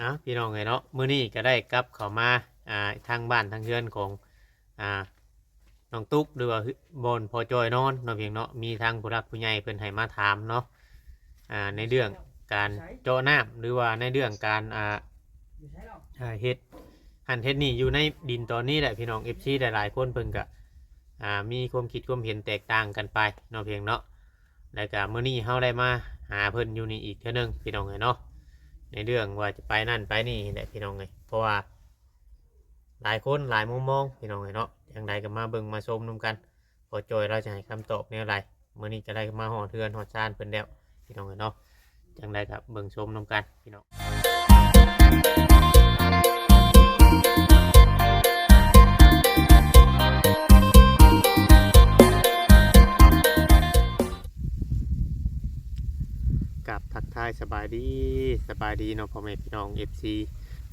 ເອົາ ພີ່ນ້ອງເອີຍເນາະ, ມື້ນີ້ກໍໄດ້ກັບເຂົ້າມາ ອ່າ ທາງບ້ານທາງເຮືອນຂອງ ອ່າ ນ້ອງຕຸກ ຫຼືວ່າ ເຮືອນ ບ່ອນພໍ່ຈ້ອຍນອນເນາະ ພຽງເນາະ. ມີທາງຜູ້ຫຼັກຜູ້ໃຫຍ່ເພິ່ນໃຫ້ມາຖາມເນາະ ອ່າ ໃນເລື່ອງການເຈາະນ້ຳ ຫຼືວ່າໃນເລື່ອງການ ອ່າ ອ່າ ເຮັດຫັ້ນເຮັດນີ້ຢູ່ໃນດິນຕອນນີ້ແຫຼະ ພີ່ນ້ອງ ເອັຟຊີ ຫຼາຍໆຄົນເພິ່ນກໍ ອ່າ ມີຄວາມຄິດຄວາມເຫັນແຕກຕ່າງກັນໄປເນາະ ພຽງເນາະ. ແລ້ວກໍມື້ນີ້ເຮົາໄດ້ມາຫາເພິ່ນຢູ່ນີ້ອີກເທື່ອໜຶ່ງ ພີ່ນ້ອງເອີຍເນາະ, ໃນເລື່ອງວ່າຈະໄປນັ້ນໄປນີ້ແຫຼະ ພີ່ນ້ອງເອີຍ. ເພາະວ່າຫຼາຍຄົນຫຼາຍມຸມມອງ ພີ່ນ້ອງເອີຍເນາະ. ຈັ່ງໃດກໍມາເບິ່ງມາຊົມນຳກັນ ພໍ່ຈ້ອຍລາວຈະໃຫ້ຄຳຕອບແນວໃດ. ມື້ນີ້ກໍໄດ້ມາຮອດເຮືອນຮອດຊານເພິ່ນແລ້ວ ພີ່ນ້ອງເອີຍເນາະ. ຈັ່ງໃດກໍເບິ່ງຊົມນຳກັນ ພີ່ນ້ອງ. ກາບທັກທາຍສະບາຍດີ ສະບາຍດີເນາະ ພໍ່ແມ່ພີ່ນ້ອງ ເອັຟຊີ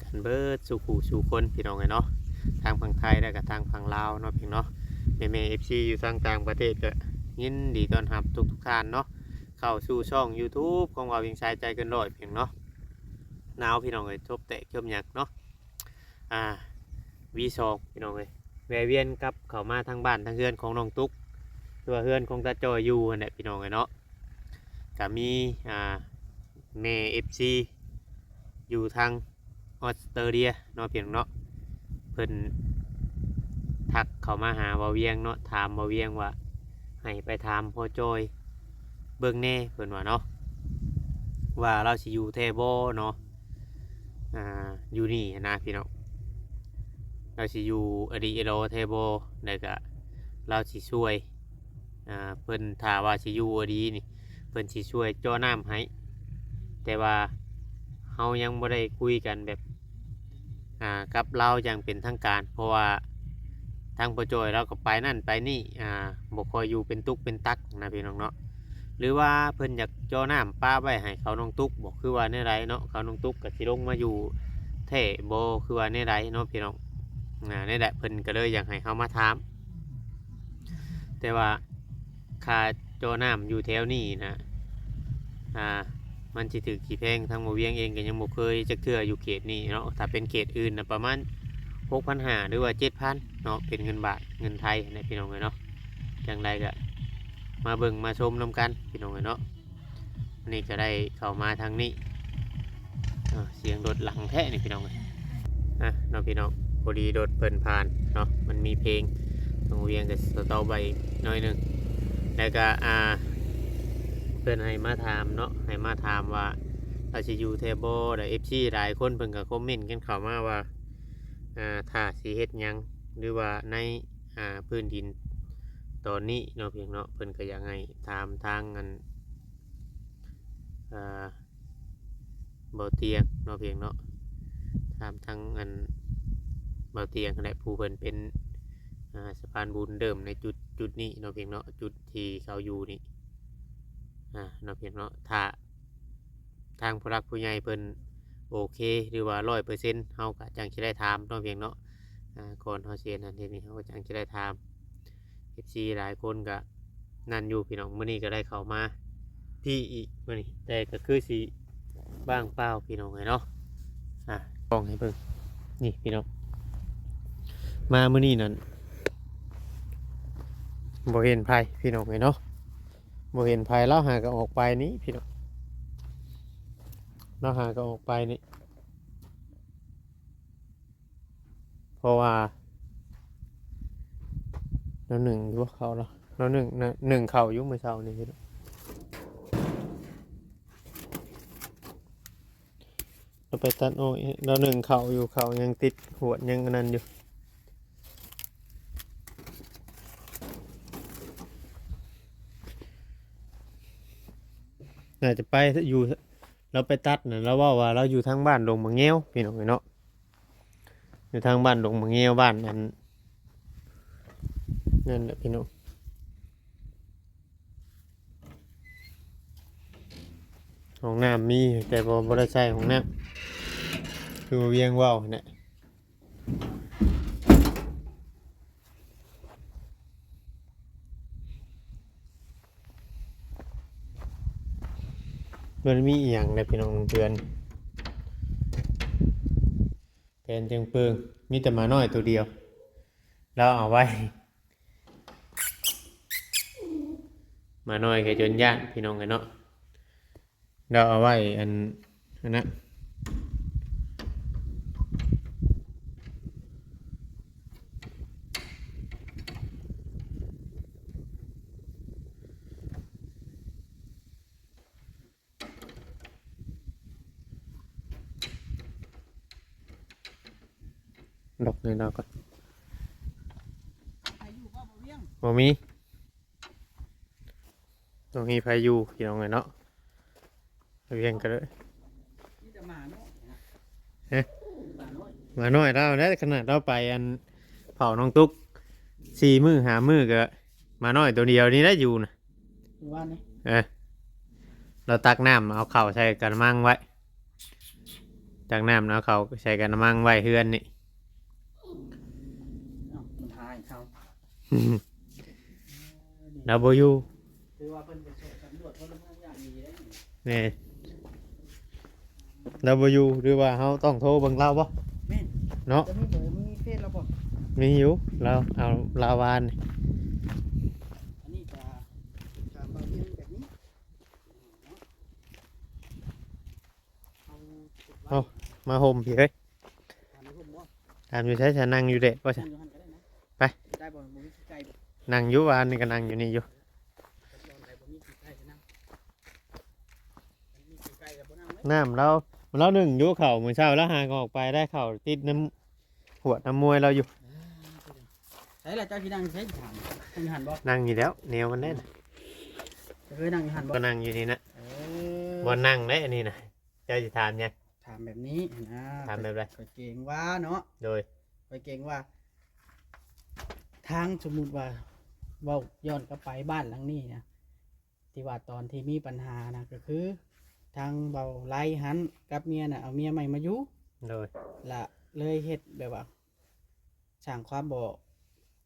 ກັນເບິດສູ່ຜູ້ສູ່ຄົນ ພີ່ນ້ອງເອີຍເນາະ, ທາງຝັ່ງໄທ ແລະກະທາງຝັ່ງລາວເນາະ ພີ່ນ້ອງເນາະ. ແມ່ໆ ເອັຟຊີ ຢູ່ທາງຕ່າງປະເທດ ກໍຍິນດີຕ້ອນຮັບທຸກໆທ່ານເນາະ ເຂົ້າສູ່ຊ່ອງ YouTube ຂອງບ່າວວຽງຊາຍ ໃຈເກີນຮ້ອຍ ພີ່ນ້ອງເນາະ. ໜາວ ພີ່ນ້ອງເອີຍ ທົບແຕກຈົມຫຍັງເນາະ. ອ່າ ວີສອງ ພີ່ນ້ອງເອີຍ ແວ່ວຽນກັບເຂົ້າມາທາງບ້ານທາງເຮືອນຂອງນ້ອງຕຸກ ຫຼືວ່າເຮືອນຂອງຕາຈ້ອຍຢູ່ຫັ້ນແຫຼະ ພີ່ນ້ອງເອີຍເນາະ. ກະມີ ອ່າ ແມ່ເອັຟຊີ ຢູ່ທາງອອສເຕຣເລຍເນາະ ພີ່ນ້ອງເນາະ, ເພິ່ນທັກເຂົ້າມາຫາບ່າວວຽງເນາະ, ຖາມບ່າວວຽງວ່າໃຫ້ໄປຖາມພໍ່ຈ້ອຍເບິ່ງແດ່ ເພິ່ນວ່າເນາະ ວ່າລາວຊິຢູ່ແທ້ບໍ່ເນາະ. ອ່າ ຢູ່ນີ້ຫັ້ນນະ ພີ່ນ້ອງ, ລາວຊິຢູ່ອີ່ຫຼີແທ້ບໍ່ ແລ້ວກະລາວຊິຊ່ວຍ ອ່າ ເພິ່ນ ຖ້າວ່າຊິຢູ່ອີ່ຫຼີນີ້ ເພິ່ນຊິຊ່ວຍເຈາະນ້ຳໃຫ້, ແຕ່ວ່າເຮົາຍັງບໍ່ໄດ້ຄຸຍກັນແບບ ອ່າ ກັບລາວຢ່າງເປັນທາງການ ເພາະວ່າທາງພໍ່ຈ້ອຍລາວກໍໄປນັ້ນໄປນີ້ ອ່າ ບໍ່ຄ່ອຍຢູ່ເປັນຕຸກເປັນຕັກນະ ພີ່ນ້ອງເນາະ. ຫຼືວ່າເພິ່ນຢາກເຈາະນ້ຳປະໄວ້ໃຫ້ເຂົານ້ອງຕຸກບໍ ຄືວ່າແນວໃດເນາະ, ເຂົານ້ອງຕຸກກໍຊິລົງມາຢູ່ແທ້ບໍ ຄືວ່າແນວໃດເນາະ ພີ່ນ້ອງ. ອ່າ ນີ້ແຫຼະ ເພິ່ນກໍເລີຍຢາກໃຫ້ເຮົາມາຖາມ ແຕ່ວ່າຄ່າເຈາະນ້ຳຢູ່ແຖວນີ້ນະ ອ່າ ມັນຊິຖືກຊິແພງ, ທາງບ່າວວຽງເອງກໍຍັງບໍ່ເຄີຍຈັກເທື່ອຢູ່ເຂດນີ້ເນາະ. ຖ້າເປັນເຂດອື່ນນະ ປະມານຫົກພັນຫ້າ ຫຼືວ່າເຈັດພັນເນາະ ເປັນເງິນບາດເງິນໄທຫັ້ນແຫຼະ ພີ່ນ້ອງເອີຍເນາະ. ຈັ່ງໃດກໍມາເບິ່ງມາຊົມນຳກັນ ພີ່ນ້ອງເອີຍເນາະ. ອັນນີ້ກໍໄດ້ເຂົ້າມາທາງນີ້ ອ່າ ສຽງລົດຫຼັງແທ້ນີ້ ພີ່ນ້ອງເອີຍ ອ່ະເນາະ ພີ່ນ້ອງ. ພໍດີລົດເພິ່ນຜ່ານເນາະ ມັນມີເພງ ທາງວຽງກໍສະຕັອບໄວ້ໜ້ອຍໜຶ່ງ ແລ້ວກໍ ອ່າ ເພິ່ນໃຫ້ມາຖາມເນາະ ໃຫ້ມາຖາມວ່າລາວຊິຢູ່ແທ້ບໍ່. ແລ້ວເອັຟຊີຫຼາຍຄົນເພິ່ນກໍຄອມເມັນກັນເຂົ້າມາວ່າ ອ່າ ຖ້າຊິເຮັດຫຍັງ ຫຼືວ່າໃນ ອ່າ ພື້ນດິນຕອນນີ້ເນາະ ພຽງເນາະ, ເພິ່ນກໍຢາກໃຫ້ຖາມທາງອັນ ອ່າ ບ່າວຕຽງເນາະ ພຽງເນາະ, ຖາມທາງອັນບ່າວຕຽງຫັ້ນແຫຼະ ຜູ້ເພິ່ນເປັນ ອ່າ ສະພານບຸນເດີມໃນຈຸດ ຈຸດນີ້ເນາະ ພຽງເນາະ, ຈຸດທີ່ເຂົາຢູ່ນີ້ ອ່າ ເນາະ ພຽງເນາະ. ຖ້າ ທາງຜູ້ຫຼັກຜູ້ໃຫຍ່ເພິ່ນໂອເຄ ຫຼືວ່າຮ້ອຍເປີເຊັນ ເຮົາກໍຈັ່ງຊິໄດ້ຖາມເນາະ ພຽງເນາະ. ອ່າ ກ່ອນເຮົາຊິເຮັດນັ້ນເຮັດນີ້ ເຮົາກໍຈັ່ງຊິໄດ້ຖາມ. ເອັຟຊີຫຼາຍຄົນກໍນັ້ນຢູ່ ພີ່ນ້ອງ, ມື້ນີ້ກໍໄດ້ເຂົ້າມາພີ້ອີກມື້ນີ້ ແຕ່ກໍຄືຊິວ່າງເປົ່າ ພີ່ນ້ອງເອີຍເນາະ. ອ່າ ກ້ອງໃຫ້ເບິ່ງ ນີ້ ພີ່ນ້ອງ, ມາມື້ນີ້ນັ້ນບໍ່ເຫັນໃຜ ພີ່ນ້ອງເອີຍເນາະ. ບໍ່ເຫັນໃຜ ລາວຫາກໍອອກໄປນີ້ ພີ່ນ້ອງ, ລາວຫາກໍອອກໄປນີ້. ເພາະວ່າລາວໜຶ້ງຢູ່ເຂົ້າ ລາວ ລາວໜຶ້ງ ນະ ໜຶ້ງເຂົ້າຢູ່ມື້ເຊົ້ານີ້ ພີ່ນ້ອງ. ລາວໄປຕັດອ້ອຍ ລາວໜຶ້ງເຂົ້າຢູ່ ເຂົ້າຍັງຕິດຫວດ ຍັງອັນນັ້ນຢູ່. ໜ້າຈະໄປຢູ່ ລາວໄປຕັດນະ ລາວເວົ້າວ່າລາວຢູ່ທາງບ້ານດົງໝາກແງວ ພີ່ນ້ອງເອີຍເນາະ, ຢູ່ທາງບ້ານດົງໝາກແງວ ບ້ານອັນນັ້ນແຫຼະ ພີ່ນ້ອງ. ຫ້ອງນ້ຳມີ ແຕ່ບໍ່ ບໍ່ໄດ້ໃຊ້ຫ້ອງນ້ຳ ຄືວ່າວຽງເວົ້າຫັ້ນແຫຼະ. ມັນມີອີ່ຫຍັງແດ່ພີ່ນ້ອງ ເພື່ອນ ນຈຶ່ງເປິງ ມີແຕ່ໝານ້ອຍໂຕດຽວ ລາວເອົາໄວ້ ໝານ້ອຍກໍຈົນຢ້ານ ພີ່ນ້ອງເອີຍເນາະ. ລາວເອົາໄວ້ອັນ ອັນນັ້ນ ດັອກໃຫ້ລາວກ່ອນ. ໃຜຢູ່ບໍ່ ບໍ່ວຽງ? ບໍ່ມີ ບໍ່ມີໃຜຢູ່ ພີ່ນ້ອງເອີຍເນາະ. ໄປວຽງກັນເລີຍ ມີແຕ່ໝານ້ອຍນະ. ຮະ? ໝານ້ອຍ ໝານ້ອຍລາວແຫຼະ ຂະໜາດລາວໄປອັນເຝົ້ານ້ອງຕຸກ ສີ່ມື້ຫ້າມື້ ກໍໝານ້ອຍໂຕດຽວນີ້ແຫຼະຢູ່ນະ. ມື້ວານນີ້ ເອີ ລາວຕັກນ້ຳເອົາເຂົ້າໃສ່ກະລະມັງໄວ້ ຕັກນ້ຳເອົາເຂົ້າໃສ່ກະລະມັງໄວ້ເຮືອນນີ້. ເອົ້າ ມັນຫາຍເຮົາ ລາວບໍ່ຢູ່ ຖືວ່າເພິ່ນໄປສຳຫຼວດພົນລະເມືອງຢ່າງດີເດ້. ແມ່ນ ລາວບໍ່ຢູ່ ຫຼືວ່າເຮົາຕ້ອງໂທເບິ່ງລາວບໍ່? ແມ່ນ ເນາະ ຈະມີເບີ ມີເຟສລາວບໍ່? ມີຢູ່ ລາວເອົາລາວວານນີ້. ອັນນີ້ກະຖາມວ່າເປັນແບບນີ້ເນາະ. ເອົາ ມາຫົ່ມພີ້ເອີຍ. ຖາມຢູ່ໃສຊະ? ນັ່ງຢູ່ເດະບໍ່ຊະ? ໄປ ໄດ້ບໍ່? ບໍ່ມີຂີ້ໄກ່ບໍ່? ນັ່ງຢູ່ ວານນີ້ກໍນັ່ງຢູ່ນີ້ຢູ່. ນ້ຳລາວ ລາວໜຶ້ງຢູ່ເຂົ້າ ມື້ເຊົ້າລາວຫາກໍອອກໄປໄດ້ ເຂົ້າຕິດນ້ຳ ຫວດນ້ຳມວຍລາວຢູ່. ໃສລະ ເຈົ້າຊິນັ່ງໃສ? ຖາມ ນັ່ງຢູ່ຫັ້ນບໍ່? ນັ່ງຢູ່ແລ້ວ ແນວມັນແນ່ນະ. ເຄີຍນັ່ງຢູ່ຫັ້ນບໍ່? ກໍນັ່ງຢູ່ນີ້ນະ. ເອີ ບ່ອນນັ່ງເດ້ອັນນີ້ນະ. ເຈົ້າຊິຖາມຫຍັງ? ຖາມແບບນີ້ນະ. ຖາມແບບໃດ? ຂ້ອຍເກງວ່າເນາະ. ໂດຍ ຂ້ອຍເກງວ່າ ທາງ ສົມມຸດວ່າ ເວົ້າຍ້ອນກັບໄປບ້ານຫຼັງນີ້ນະ ທີ່ວ່າຕອນທີ່ມີບັນຫານະ ກໍຄືທາງເບົາໄລຫັ້ນກັບເມຍນະ ເອົາເມຍໃໝ່ມາຢູ່. ໂດຍ ລະເລີຍເຮັດແບບວ່າ ສ້າງຄວາມບໍ່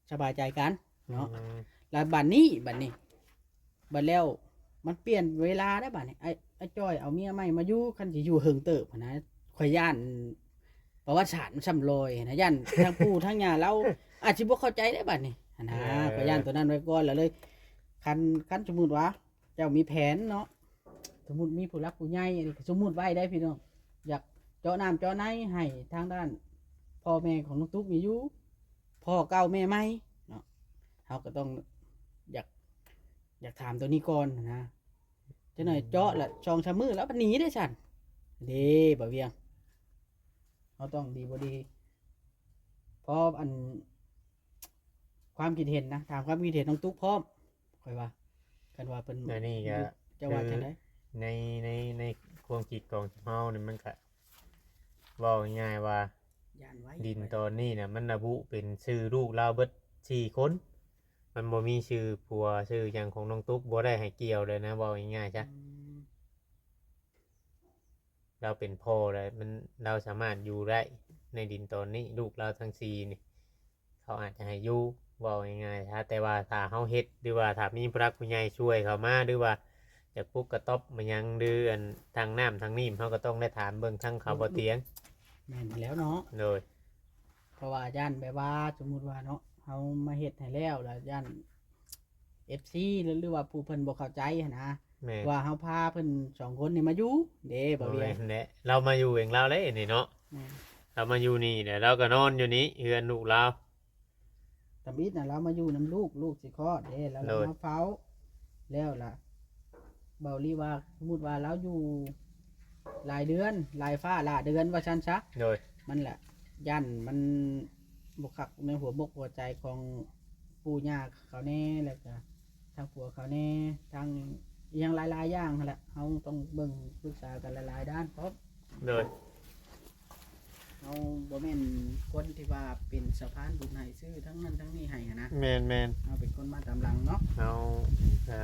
ສະບາຍໃຈກັນເນາະ. ອືມ ລະບາດນີ້ ບາດນີ້ ບາດແລ້ວມັນປ່ຽນເວລາໄດ້ບາດນີ້. ອ້າຍ ອ້າຍຈ້ອຍເອົາເມຍໃໝ່ມາຢູ່ ຄັນຊິຢູ່ເຫິງເຕີບຫັ້ນນະ ຂ້ອຍຢ້ານ ປະຫວັດສາດມັນຊ້ຳລອຍຫັ້ນນະ ຢ້ານທາງປູ່ທາງຍ່າລາວອາດຊິບໍ່ເຂົ້າໃຈໄດ້ບາດນີ້ຫັ້ນນະ. ເອີ ຂ້ອຍຢ້ານໂຕນັ້ນໄວ້ກ່ອນ ລະເລີຍ ຄັນ ຄັນສົມມຸດວ່າເຈົ້າມີແຜນເນາະ ສົມມຸດມີຜູ້ຫຼັກຜູ້ໃຫຍ່ ອັນນີ້ກໍສົມມຸດໄວ້ໄດ໋ພີ່ນ້ອງ ຢາກເຈາະນ້ຳເຈາະໃນໃຫ້ທາງດ້ານພໍ່ແມ່ຂອງນ້ອງຕຸກນີ້ຢູ່ ພໍ່ເກົ່າແມ່ໃໝ່ເນາະ ເຮົາກໍຕ້ອງຢາກ ຢາກຖາມໂຕນີ້ກ່ອນນະ. ຈັກໜ້ອຍເຈາະລະສອງສາມມື້ລະບັດໜີເດ້ຊັ້ນ ເດ້ ບ່າວວຽງ ເຮົາຕ້ອງດີບໍ່ດີ ພໍອັນ ຄວາມຄິດເຫັນນະ ຖາມຄວາມຄິດເຫັນນ້ອງຕຸກພ້ອມ ຂ້ອຍວ່າ ຄັນວ່າເພິ່ນ ອັນນີ້ກໍ ເຈົ້າວ່າຈັ່ງໃດ? ໃນ ໃນ ໃນຄວາມຄິດຂອງເຮົານີ້ ມັນກະ ເວົ້າງ່າຍໆວ່າ ຢ້ານໄວ້ ດິນຕອນນີ້ນະ ມັນລະບຸເປັນຊື່ລູກລາວເບິດສີ່ຄົນ ມັນບໍ່ມີຊື່ຜົວຊື່ຫຍັງຂອງນ້ອງຕຸກ ບໍ່ໄດ້ໃຫ້ກ່ຽວເລີຍນະ ເວົ້າງ່າຍໆຊະ. ອືມ ລາວເປັນພໍ່ແລ້ວ ມັນ ລາວສາມາດຢູ່ໄດ້ໃນດິນຕອນນີ້ ລູກລາວທັງສີ່ນີ້ ເຂົາອາດຈະໃຫ້ຢູ່ ເວົ້າງ່າຍໆ ຖ້າ ແຕ່ວ່າຖ້າເຮົາເຮັດ ຫຼືວ່າຖ້າມີຜູ້ຫຼັກຜູ້ໃຫຍ່ຊ່ວຍເຂົ້າມາ ຫຼືວ່າຢາກປຸກກະຕ໊ອບມາຫຍັງ ຫຼືອັນທາງນ້ຳທາງນີ້ ເຮົາກໍຕ້ອງໄດ້ຖາມເບິ່ງທາງເຂົາບໍ່ຕຽງ. ແມ່ນແລ້ວເນາະ. ໂດຍ ເພາະວ່າຢ້ານແບບວ່າ ສົມມຸດວ່າເນາະ ເຮົາມາເຮັດໃຫ້ແລ້ວ ແລ້ວຢ້ານ ເອັຟຊີ ຫຼືວ່າຜູ້ເພິ່ນບໍ່ເຂົ້າໃຈຫັ້ນນະ ແມ່ນ ວ່າເຮົາພາເພິ່ນສອງຄົນນີ້ມາຢູ່ເດ້ ບໍ່ແມ່ນແຫຼະ ລາວມາຢູ່ເອງລາວເດ້ນີ້ເນາະ. ແມ່ນ ລາວມາຢູ່ນີ້ແຫຼະ ລາວກໍນອນຢູ່ນີ້ເຮືອນລູກລາວ. ທຳອິດນະ ລາວມາຢູ່ນຳລູກ ລູກຊິຄອດເດ້ ແລ້ວລາວມາເຝົ້າ ແລ້ວລະ ເບົາລີວ່າ ສົມມຸດວ່າລາວຢູ່ຫຼາຍເດືອນ ຫຼາຍຟ້າຫຼາຍເດືອນວ່າຊັ້ນຊະ. ໂດຍ ມັນລະ ຢ້ານມັນບໍ່ຄັກໃນຫົວມົກຫົວໃຈຂອງ ປູ່ຍ່າເຂົາແດ່ ແລ້ວກະທາງຜົວເຂົາແດ່ ທາງອີ່ຫຍັງຫຼາຍໆຢ່າງຫັ້ນແຫຼະ ເຮົາຕ້ອງເບິ່ງປຶກສາກັນຫຼາຍໆດ້ານພ້ອມ. ໂດຍ ເຮົາບໍ່ແມ່ນຄົນທີ່ວ່າເປັນສະພານບຸນໃຫ້ຊື້ທັງນັ້ນທັງນີ້ໃຫ້ຫັ້ນນະ. ແມ່ນໆ ເຮົາເປັນຄົນມາຕາມຫຼັງເນາະ ເຮົາ ເອີ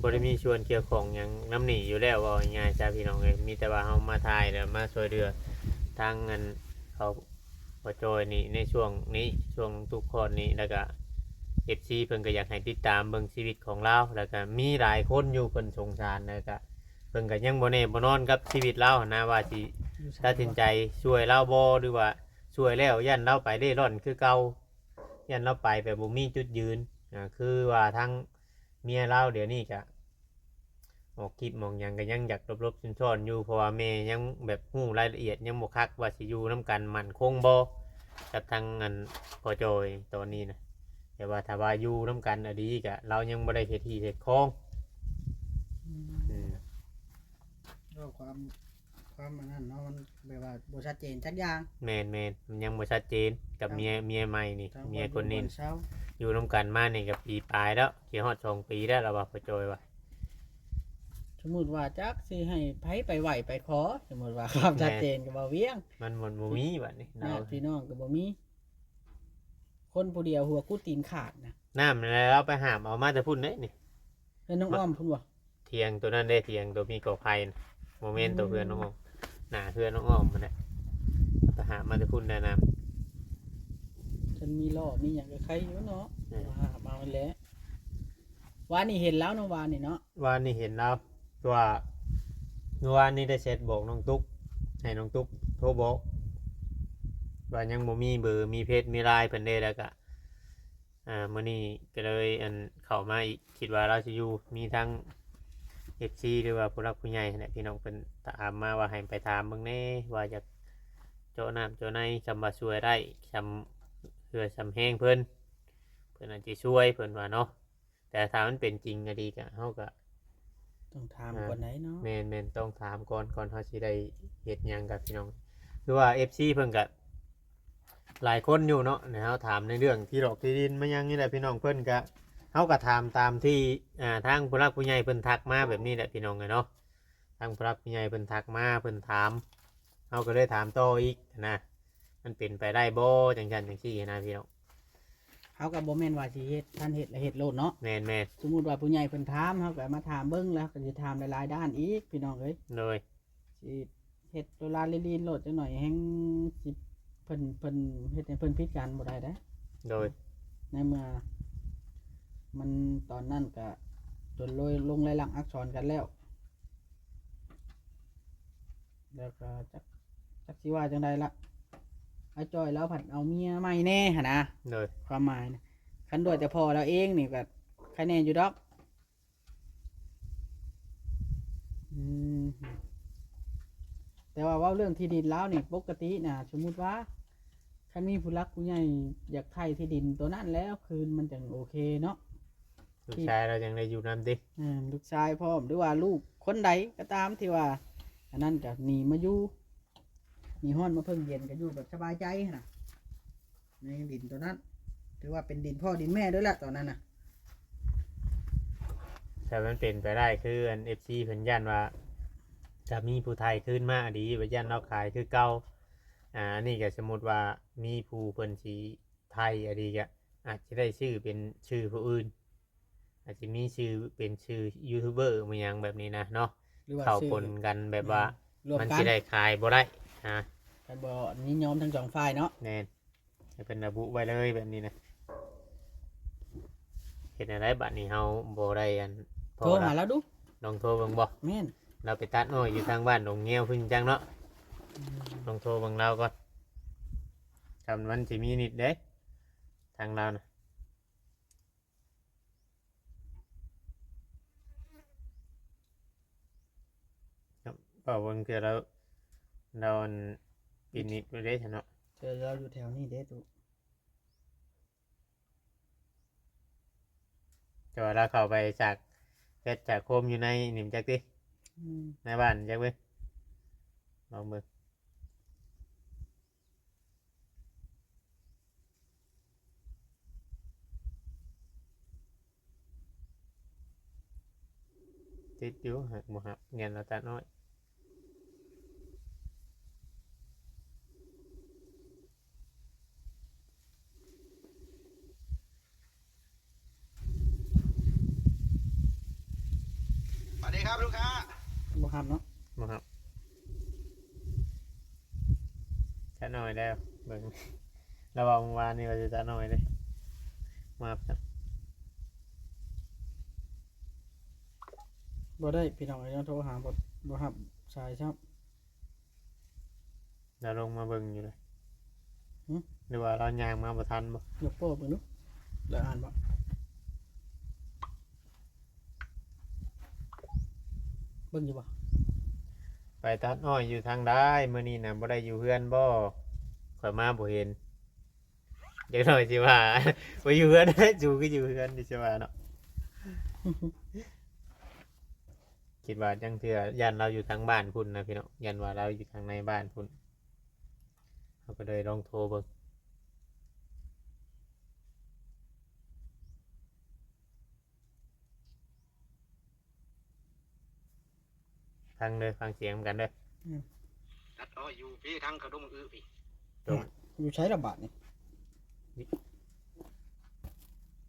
ບໍ່ໄດ້ມີສ່ວນກ່ຽວຂ້ອງຫຍັງນຳນີ້ຢູ່ແລ້ວ ເວົ້າງ່າຍໆຊະ ພີ່ນ້ອງເອີຍ ມີແຕ່ວ່າເຮົາມາຖ່າຍ ແລ້ວມາຊ່ວຍເຫຼືອທາງອັນເຂົາ ພໍ່ຈ້ອຍນີ້ ໃນຊ່ວງນີ້ ຊ່ວງທຸກຄອນນີ້ ແລ້ວກະ ເອັຟຊີ ເພິ່ນກະຢາກໃຫ້ຕິດຕາມເບິ່ງຊີວິດຂອງລາວ ແລ້ວກະມີຫຼາຍຄົນຢູ່ເພິ່ນສົງສານ ແລ້ວກະເພິ່ນກະຍັງບໍ່ແນ່ບໍ່ນອນກັບຊີວິດລາວຫັ້ນນະ ວ່າຊິ ຕັດສິນໃຈຊ່ວຍລາວບໍ່ ຫຼືວ່າຊ່ວຍແລ້ວຢ້ານລາວໄປເລ່ລ່ອນຄືເກົ່າ ຢ້ານລາວໄປແບບບໍ່ມີຈຸດຢືນ ອ່າ ຄືວ່າທາງເມຍລາວດຽວນີ້ກະອອກຄລິບອອກຫຍັງ ກະຍັງຢາກຫຼົບໆຊ່ອນໆຢູ່ ເພາະວ່າແມ່ຍັງແບບຮູ້ລາຍລະອຽດ ຍັງບໍ່ຄັກວ່າຊິຢູ່ນຳກັນໝັ້ນຄົງບໍ່ ກັບທາງອັນພໍ່ຈ່ອຍຕອນນີ້ນະ. ແຕ່ວ່າຖ້າວ່າຢູ່ນຳກັນອະດີກະ ລາວຍັງບໍ່ໄດ້ເຮັດທີ່ເຮັດຄອງ ອືມ ອືມ ເວົ້າຄວາມ ຄວາມອັນນັ້ນເນາະ ມັນແບບວ່າບໍ່ຊັດເຈນຈັກຢ່າງ. ແມ່ນໆ ມັນຍັງບໍ່ຊັດເຈນກັບເມຍ ເມຍໃໝ່ນີ້ ເມຍຄົນນີ້ ຢູ່ນຳກັນມານີ້ກະປີປາຍແລ້ວ ຊິຮອດສອງປີແລ້ວ ລາວວ່າ ພໍ່ຈ່ອຍວ່າ. ສົມມຸດວ່າຈັກຊິໃຫ້ໃຜໄປໄຫວ້ໄປຂໍ ສົມມຸດວ່າຄວາມ ແມ່ນ ຊັດເຈນກັບເວົ້າວຽງ ມັນບໍ່ ບໍ່ມີບັດນີ້ ຍາດພີ່ນ້ອງກະບໍ່ມີ ຄົນຜູ້ດຽວຫົວກູຕີນຂາດນະ. ນ້ຳແລ້ວໄປຫາມເອົາມາແຕ່ພຸ້ນເດ້ນີ້ ເຮືອນນ້ອງອ້ອມພຸ້ນບໍ່? ຖຽງໂຕນັ້ນເດ້ ຖຽງໂຕມີກໍໄຜ່ນະ ບໍ່ແມ່ນໂຕເຮືອນນ້ອງອ້ອມ ອືມ ໜ້າເຮືອນນ້ອງອ້ອມພຸ້ນແຫຼະ ໄປຫາມມາແຕ່ພຸ້ນໄດ້ນ້ຳ. ຄັນມີລໍ້ມີຫຍັງກະໄຄຢູ່ເນາະ ເອີ ຫາມເອົາຫັ້ນແຫຼະ. ວານນີ້ເຫັນແລ້ວເນາະ ວານນີ້ເນາະ ວານນີ້ເຫັນແລ້ວ ແຕ່ວ່າມື້ວານນີ້ໄດ້ແຊັດບອກນ້ອງຕຸກ ໃຫ້ນ້ອງຕຸກໂທບອກ ວ່າຍັງບໍ່ມີເບີ ມີເຟສ ມີລາຍເພິ່ນເດ້ ແລ້ວກະ ອ່າ ມື້ນີ້ກະເລີຍ ອັນ ເຂົ້າມາອີກ ຄິດວ່າລາວຊິຢູ່ ມີທັງເອັຟຊີ ຫຼືວ່າຜູ້ຫຼັກຜູ້ໃຫຍ່ຫັ້ນແຫຼະ ພີ່ນ້ອງເພິ່ນຖາມມາວ່າໃຫ້ໄປຖາມເບິ່ງແດ່ ວ່າຢາກເຈາະນ້ຳເຈາະໃນ ສ່ຳວ່າຊ່ວຍໄດ້ ສ່ຳເຫື່ອສ່ຳແຮງເພິ່ນ ເພິ່ນອາດຈະຊ່ວຍ ເພິ່ນວ່າເນາະ. ແຕ່ຖ້າມັນເປັນຈິງກະດີກະ ເຮົາກະຕ້ອງຖາມ ອ່າ ກ່ອນໄດ໋ເນາະ. ແມ່ນໆ ຕ້ອງຖາມກ່ອນ ກ່ອນເຮົາຊິໄດ້ເຮັດຫຍັງກະ ພີ່ນ້ອງ ຄືວ່າເອັຟຊີເພິ່ນກະຫຼາຍຄົນຢູ່ເນາະ ໃຫ້ເຮົາຖາມໃນເລື່ອງທີ່ຫຼອກທີ່ດິນມາຫຍັງນີ້ແຫຼະ ພີ່ນ້ອງ ເພິ່ນກະ ເຮົາກະຖາມຕາມທີ່ ອ່າ ທາງຜູ້ຫຼັກຜູ້ໃຫຍ່ເພິ່ນທັກມາແບບນີ້ແຫຼະ ພີ່ນ້ອງເອີຍເນາະ. ທາງຜູ້ຫຼັກຜູ້ໃຫຍ່ເພິ່ນທັກມາ ເພິ່ນຖາມ ເຮົາກະເລີຍຖາມຕໍ່ອີກຫັ້ນນະ ມັນເປັນໄປໄດ້ບໍ່ ຈັ່ງຊັ້ນຈັ່ງຊີ້ຫັ້ນນະ ພີ່ນ້ອງ. ເຮົາກະບໍ່ແມ່ນວ່າຊິເຮັດ ທັນເຮັດລະເຮັດໂລດເນາະ. ແມ່ນໆ ສົມມຸດວ່າຜູ້ໃຫຍ່ເພິ່ນຖາມ ເຮົາກະມາຖາມເບິ່ງ ແລ້ວກະຊິຖາມຫຼາຍໆດ້ານອີກ ພີ່ນ້ອງເອີຍ. ໂດຍ ຊິເຮັດໂດລາລີນໂລດຈັກໜ້ອຍ ແຮ່ງຊິ ເພິ່ນ ເພິ່ນເຮັດໃຫ້ເພິ່ນຜິດກັນບໍ່ໄດ້ເດ້. ໂດຍ ໃນເມື່ອມັນຕອນນັ້ນກະຈົນລົງລາຍລັກອັກສອນກັນແລ້ວ ແລ້ວກະຈັກ ຈັກຊິວ່າຈັ່ງໃດລະ ອ້າຍຈ້ອຍລາວພັດເອົາເມຍໃໝ່ແດ່ຫັ້ນນະ. ໂດຍ ຄວາມໝາຍນະ ຄັນດ້ວຍແຕ່ພໍ່ລາວເອງນີ້ກະໄຄແນ່ຢູ່ດອກ. ອືມ ແຕ່ວ່າເວົ້າເລື່ອງທີ່ດິນລາວນີ້ ປົກກະຕິນະ ສົມມຸດວ່າ ຄັນມີຜູ້ຫຼັກຜູ້ໃຫຍ່ຢາກໄຖ່າຍທີ່ດິນໂຕນັ້ນແລ້ວຄືນ ມັນຈັ່ງໂອເຄເນາະ. ລູກຊາຍລາວຍັງໄດ້ຢູ່ນຳຕິ? ແມ່ນ ລູກຊາຍພ້ອມ ຫຼືວ່າລູກຄົນໃດກະຕາມທີ່ວ່າ ອັນນັ້ນກະໜີມາຢູ່ ໜີຮ້ອນມາເພິ່ງເຢັນ ກະຢູ່ແບບສະບາຍໃຈຫັ້ນນະ ໃນດິນໂຕນັ້ນ ຖືວ່າເປັນດິນພໍ່ດິນແມ່ເລີຍລະຕອນນັ້ນນະ. ຖ້າມັນເປັນໄປໄດ້ຄືອັນເອັຟຊີເພິ່ນຢ້ານວ່າ ຖ້າມີຜູ້ໄຖ່ຄືນມາອະດີ ວ່າຢ້ານລາວຂາຍຄືເກົ່າ. ອ່າ ອັນນີ້ກະສົມມຸດວ່າມີຜູ້ເພິ່ນຊິ ໄທອະດີກະອາດຈະໄດ້ຊື່ເປັນຊື່ຜູ້ອື່ນ ອາດຈະມີຊື່ເປັນຊື່ຢູທູບເບີ ມີຫຍັງແບບນີ້ນະເນາະ ຫຼືວ່າເຂົ້າປົນກັນແບບວ່າ ແມ່ນ ລວມກັນ ມັນຊິໄດ້ຂາຍບໍ່ໄດ້ນະ ຄັນບໍ່ຍິນຍອມທັງສອງຝ່າຍເນາະ. ແມ່ນ ໃຫ້ເພິ່ນລະບຸໄວ້ເລີຍແບບນີ້ນະ. ເຮັດແນວໃດບາດນີ້ ເຮົາບໍ່ໄດ້ອັນ ໂທຫາລາວດູ ລອງໂທເບິ່ງບໍ່? ແມ່ນ ລາວໄປຕັດອ້ອຍຢູ່ທາງບ້ານດົງງຽວພຸ້ນຈັກເນາະ. ອືມ ລອງໂທເບິ່ງລາວກ່ອນ ຄັນມັນຊິມີນິດເດ້ ທາງລາວນະ. ເວົ້າເບິ່ງເທື່ອລາວ ລາວອັນ ປິດນິດໄວ້ເດ້ຊັ້ນເນາະ. ເທື່ອລາວຢູ່ແຖວນີ້ເດ້ຕຸ ແຕ່ວ່າລາວເຂົ້າໄປສາກເຮັດສາກໂຄມຢູ່ໃນນີ້ຈັກຕິ. ອືມ ໃນບ້ານຈັກເວີຍ ລອງເບິ່ງ. ຕິດຢູ່ ຫາກບໍ່ຮັບ ແມ່ນລາວຕັດອ້ອຍ. สวัสดีครับลูกค้า บ่ฮัບເນາະ ບໍ່ຮັບ ຈະໜ້ອຍແລ້ວ ເບິ່ງ ລະຫວ່າງວານນີ້ວ່າຈະ ຈະໜ້ອຍເດ້ ມາ ບໍ່ໄດ້ພີ່ນ້ອງເອີຍ ຍັງໂທຫາບໍ່ ບໍ່ຮັບສາຍຊ້ຳ. ລາວລົງມາເບິ່ງຢູ່ເດ້. ຫຶ? ຫຼືວ່າລາວຍ່າງມາບໍ່ທັນບໍ່? ຍົກໂປ້ເບິ່ງດູ. ລາວອ່ານບໍ່? ເບິ່ງຢູ່ບໍ່? ໄປຕັດອ້ອຍຢູ່ທາງໃດ? ມື້ນີ້ນະບໍ່ໄດ້ຢູ່ເຮືອນບໍ່? ຂ້ອຍມາບໍ່ເຫັນ. ຈັກໜ້ອຍຊິວ່າ ບໍ່ຢູ່ເຮືອນ ສູຄືຢູ່ເຮືອນ ຊິວ່າເນາະ. ຄິດວ່າຈັ່ງເທື່ອ ຢ້ານລາວຢູ່ທາງບ້ານພຸ້ນນະພີ່ນ້ອງ, ຢ້ານວ່າລາວຢູ່ທາງໃນບ້ານພຸ້ນ. ເຮົາກໍເລີຍລອງໂທເບິ່ງ. ຟັງເດີ ຟັງສຽງນຳກັນເດີ. ອືມ ຕັດອ້ອຍຢູ່ພີ້ ທາງເຂົາດົງໝາກອຶພີ້. ດອກ ຢູ່ໃສລະບາດນີ້?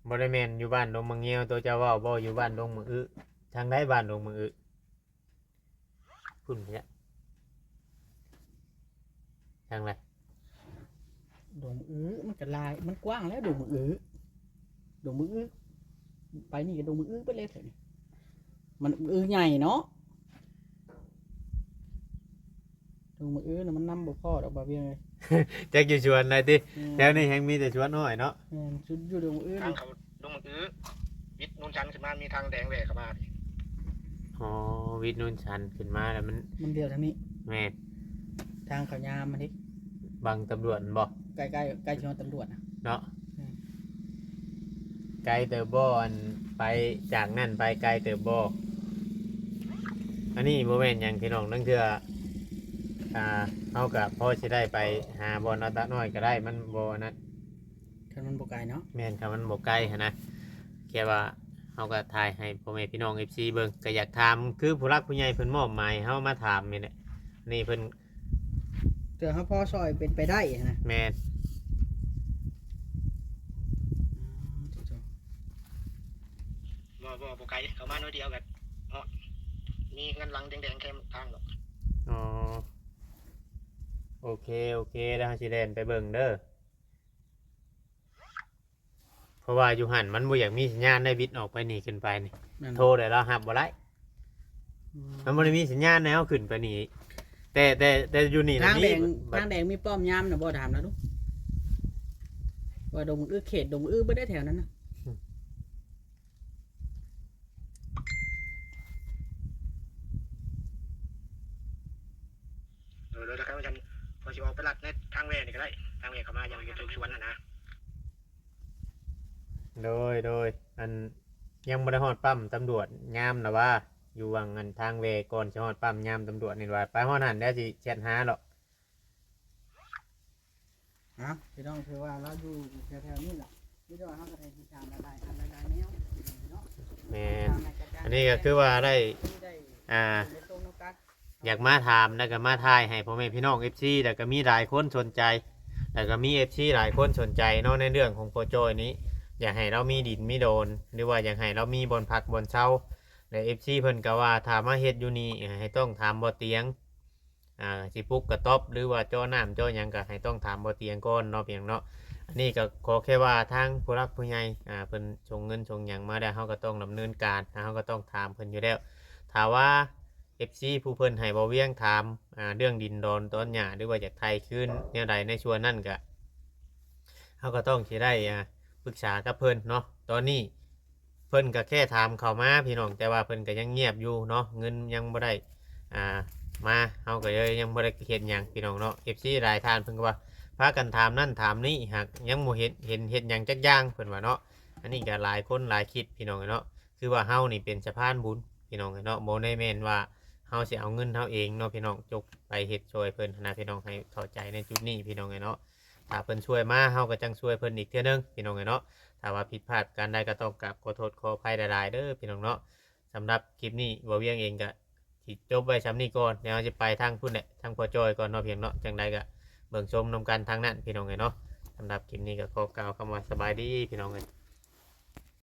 ບໍ່ໄດ້ແມ່ນຢູ່ບ້ານດົງໝາກງຽວໂຕເຈົ້າເວົ້າບໍ່? ຢູ່ບ້ານດົງໝາກອຶ. ທາງໃດບ້ານດົງໝາກອຶ? ພຸ້ນພຸ້ນແຫຼະ. ທາງໃດ? ດົງອຶ ມັນກໍຫຼາຍ ມັນກວ້າງແຫຼະ ດົງອຶ ດົງອຶ ໄປນີ້ກໍດົງອຶເບິດແຫຼະແຖວນີ້ ມັນອຶໃຫຍ່ເນາະ. ດົງອຶນະ ມັນນຳບໍ່ພໍດອກ ບ່າວວຽງເອີຍ. ຈັກຢູ່ສວນໃດຕິ? ອືມ ແຖວນີ້ແຮ່ງມີແຕ່ສວນອ້ອຍເນາະ. ແມ່ນ ຢູ່ດົງອຶ ທາງເຂົາດົງອຶ ວິດໂນນຊັນຂຶ້ນມາ ມີທາງແດງແຫວ່ເຂົ້າມາ. ອໍ ວິດໂນນຊັນຂຶ້ນມາແລ້ວມັນ ມັນລ້ຽວທາງນີ້. ແມ່ນ ທາງເຂົາຍາມຫັ້ນເດ້ ບັງຕຳຫຼວດແມ່ນບໍ່? ໃກ້ໆ ໃກ້ຊິຮອດຕຳຫຼວດນະເນາະ. ແມ່ນ ໄກເຕີບບໍ່? ອັນ ໄປຈາກນັ້ນໄປໄກເຕີບບໍ່? ອັນນີ້ບໍ່ແມ່ນຫຍັງພີ່ນ້ອງ, ລາງເທື່ອ ອ່າ ເຮົາກໍພໍຊິໄດ້ໄປຫາບ່ອນເອົາຕານ້ອຍກໍໄດ້ ມັນບໍ່ອັນນັ້ນ. ຄັນມັນບໍ່ໄກເນາະ. ແມ່ນ ຄັນມັນບໍ່ໄກຫັ້ນນະ ແຄ່ວ່າເຮົາກໍຖ່າຍໃຫ້ພໍ່ແມ່ພີ່ນ້ອງເອັຟຊີເບິ່ງ ກໍຢາກຖາມ ຄືຜູ້ຫຼັກຜູ້ໃຫຍ່ເພິ່ນມອບໝາຍໃຫ້ເຮົາມາຖາມນີ້ແຫຼະ ນີ້ເພິ່ນ ເທື່ອເຮົາພໍຊ່ອຍເປັນໄປໄດ້ຫັ້ນນະ. ແມ່ນ. ບໍ່ ບໍ່ ບໍ່ໄກ ເຂົ້າມາໜ້ອຍດຽວກໍຮອດ ມີເຮືອນຫຼັງແດງໆ ແຄມທາງດອກ. ອໍ ໂອເຄ ໂອເຄ ແລ້ວເຮົາຊິແລ່ນໄປເບິ່ງເດີ. ເພາະວ່າຢູ່ຫັ້ນມັນບໍ່ຢາກມີສັນຍານໄດ໋ ບິດອອກໄປນີ້ຂຶ້ນໄປນີ້ ແມ່ນ ໂທໄດ້ລາວຮັບບໍ່ໄດ້. ອືມ ມັນບໍ່ໄດ້ມີສັນຍານໃນເຮົາຂຶ້ນໄປນີ້ ແຕ່ ແຕ່ ແຕ່ຢູ່ນີ້ ທາງແດງ ມີ ທາງແດງມີປ້ອມຍາມນະບໍ່? ຖາມລາວດູ ວ່າດົງອຶ ເຂດດົງອຶເບິດໄດ໋ແຖວນັ້ນນະ. ໂດຍ ໂດຍ ແລ້ວຄັນວ່າຊັ້ນ ພໍຊິອອກໄປລັດໃນທາງແວ່ນີ້ກໍໄດ້ ທາງແວ່ເຂົ້າມາຍັງຢູ່ເທິງສວນຫັ້ນນະ. ໂດຍ ໂດຍ ອັນ ຍັງບໍ່ໄດ້ຮອດປ້ຳຕຳຫຼວດຍາມນະວ່າ ຢູ່ຫວ່າງອັນທາງແວ່ກ່ອນຊິຮອດປ້ຳຍາມຕຳຫຼວດນີ້ວ່າ ໄປຮອດຫັ້ນແລ້ວຊິແຊັດຫາເນາະ. ເອົາ ພີ່ນ້ອງ ຖືວ່າລາວຢູ່ແຖວໆນີ້ລະ ມີແຕ່ວ່າເຮົາກໍໄດ້ຕິດຕາມຫຼາຍໆ ອັນຫຼາຍໆແນວເນາະ. ແມ່ນ ອັນນີ້ກໍຄືວ່າໄດ້ ອ່າ ຢາກມາຖາມ ແລ້ວກໍມາຖ່າຍໃຫ້ພໍ່ແມ່ພີ່ນ້ອງເອັຟຊີ ແລ້ວກໍມີຫຼາຍຄົນສົນໃຈ ແລ້ວກໍມີເອັຟຊີຫຼາຍຄົນສົນໃຈເນາະ ໃນເລື່ອງຂອງພໍ່ຈ້ອຍນີ້ ຢາກໃຫ້ລາວມີດິນມີດອນ ຫຼືວ່າຢາກໃຫ້ລາວມີບ່ອນພັກບ່ອນເຊົາ ແລະ ເອັຟຊີເພິ່ນກໍວ່າຖ້າມາເຮັດຢູ່ນີ້ ໃຫ້ຕ້ອງຖາມບໍ່ຕຽງ ອ່າ ຊິປຸກກະຕ໊ອບ ຫຼືວ່າເຈາະນ້ຳເຈາະຫຍັງ ກໍໃຫ້ຕ້ອງຖາມບໍ່ຕຽງກ່ອນເນາະ ພີ່ນ້ອງເນາະ. ອັນນີ້ກໍຂໍແຄ່ວ່າທາງຜູ້ຫຼັກຜູ້ໃຫຍ່ ອ່າ ເພິ່ນສົ່ງເງິນສົ່ງຫຍັງມາແລ້ວ ເຮົາກໍຕ້ອງດຳເນີນການ ເຮົາກໍຕ້ອງຖາມເພິ່ນຢູ່ແລ້ວ. ຖ້າວ່າເອັຟຊີຜູ້ເພິ່ນໃຫ້ບ່າວວຽງຖາມ ອ່າ ເລື່ອງດິນດອນຕອນຫຍ້າ ຫຼືວ່າຢາກໄຖຄືນແນວໃດໃນສ່ວນນັ້ນ ກໍ ເຮົາກໍຕ້ອງຊິໄດ້ ອ່າ ປຶກສາກັບເພິ່ນເນາະ. ຕອນນີ້ ເພິ່ນກໍແຄ່ຖາມເຂົ້າມາພີ່ນ້ອງ ແຕ່ວ່າເພິ່ນກໍຍັງງຽບຢູ່ເນາະ ເງິນຍັງບໍ່ໄດ້ ອ່າ ມາ ເຮົາກໍເລີຍຍັງບໍ່ໄດ້ເຮັດຫຍັງພີ່ນ້ອງເນາະ. ເອັຟຊີຫຼາຍທ່ານເພິ່ນກໍວ່າ ພາກັນຖາມນັ້ນຖາມນີ້ ຫາກຍັງບໍ່ເຫັນ ເຫັນເຮັດຫຍັງຈັກຢ່າງ ເພິ່ນວ່າເນາະ. ອັນນີ້ກໍຫຼາຍຄົນຫຼາຍຄິດພີ່ນ້ອງເອີຍເນາະ ຄືວ່າເຮົານີ້ເປັນສະພານບຸນພີ່ນ້ອງເອີຍເນາະ ບໍ່ໄດ້ແມ່ນວ່າເຮົາຊິເອົາເງິນເຮົາເອງເນາະ ພີ່ນ້ອງ ຈົກໄປເຮັດຊ່ວຍເພິ່ນຫັ້ນນະ ພີ່ນ້ອງໃຫ້ເຂົ້າໃຈໃນຈຸດນີ້ພີ່ນ້ອງເອີຍເນາະ. ຖ້າເພິ່ນຊ່ວຍມາ ເຮົາກໍຈັ່ງຊ່ວຍເພິ່ນອີກເທື່ອໜຶ່ງ ພີ່ນ້ອງເອີຍເນາະ. ຖ້າວ່າຜິດພາດປະການໃດ ກໍຕ້ອງກາບຂໍໂທດຂໍອະໄພຫຼາຍໆເດີ ພີ່ນ້ອງເນາະ. ສຳລັບຄລິບນີ້ ບ່າວວຽງເອງກໍຊິຈົບໄວ້ຊ່ຳນີ້ກ່ອນ ແລ້ວເຮົາຊິໄປທາງພຸ້ນແຫຼະ ທາງພໍ່ຈ້ອຍກ່ອນເນາະ ພີ່ນ້ອງເນາະ. ຈັ່ງໃດກໍເບິ່ງຊົມນຳກັນທາງນັ້ນ ພີ່ນ້ອງເອີຍເນາະ. ສຳລັບຄລິບນີ້ກໍຂໍກ່າວຄຳວ່າສະບາຍດີ ພີ່ນ້ອງເອີຍ.